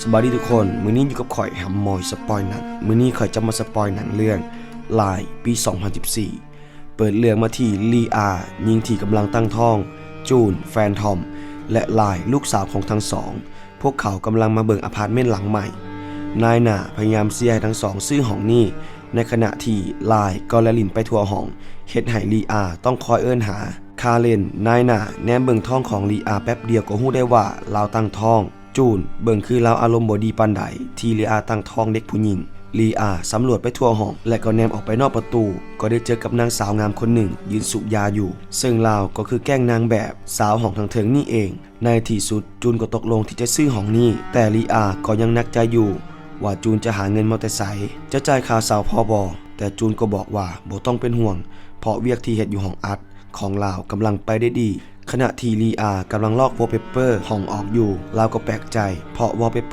ສະບາຍດີທຸກຄົນ, ມື້ນີ້ຢູ່ກັບຂ້ອຍ ຫຳໝອຍສະປອຍໜັງ. ມື້ນີ້ຂ້ອຍຈະມາສະປອຍໜັງເລື່ອງ Lie ປີສອງພັນສິບສີ່. ເປີດເລື່ອງມາທີ່ລີອາ ຍິງທີ່ກຳລັງຕັ້ງທ້ອງ, ຈູນ ແຟນທອມ ແລະ ລາຍ ລູກສາວຂອງທັງສອງ. ພວກເຂົາກຳລັງມາເບິ່ງອາພາດເມັນຫຼັງໃໝ່. ນາຍໜ້າພະຍາຍາມເຊຍໃຫ້ທັງສອງຊື້ຫ້ອງນີ້, ໃນຂະນະທີ່ລາຍກໍແລ່ນຫຼິ້ນໄປທົ່ວຫ້ອງ, ເຮັດໃຫ້ລີອາຕ້ອງຄອຍເອີ້ນຫາ. ຄາເລນ, ນາຍໜ້າແນມເບິ່ງທ້ອງຂອງລີອາແປັບດຽວກໍຮູ້ໄດ້ວ່າລາວຕັ້ງທ້ອງ. ຈູນ ເບິ່ງຄືລາວອາລົມບໍ່ດີປານໃດທີ່ລີອາຕັ້ງທ້ອງເດັກຜູ້ຍິງ. ລີອາສຳຫຼວດໄປທົ່ວຫ້ອງ ແລະກໍແນມອອກໄປນອກປະຕູ, ກໍໄດ້ເຈີກັບນາງສາວງາມຄົນໜຶ່ງຢືນສູບຢາຢູ່, ເຊິ່ງລາວກໍຄືແກ້ງນາງແບບສາວຫ້ອງທາງເທິງນີ້ເອງ. ໃນທີ່ສຸດ ຈູນກໍຕົກລົງທີ່ຈະຊື້ຫ້ອງນີ້, ແຕ່ລີອາກໍຍັງໜັກໃຈຢູ່ວ່າຈູນຈະຫາເງິນມາແຕ່ໃສ, ຈະຈ່າຍຄ່າເຊົ່າພໍບໍ່? ແຕ່ຈູນກໍບອກວ່າບໍ່ຕ້ອງເປັນຫ່ວງ, ເພາະວຽກທີ່ເຮັດຢູ່ຫ້ອງອັດຂອງລາວກຳລັງໄປໄດ້ດີ. ຂະນະທີ່ລີອາກຳລັງລອກວໍເປເປີຫ້ອງອອກຢູ່, ລາວກໍແປກໃຈ ເພາະວໍເປເປີ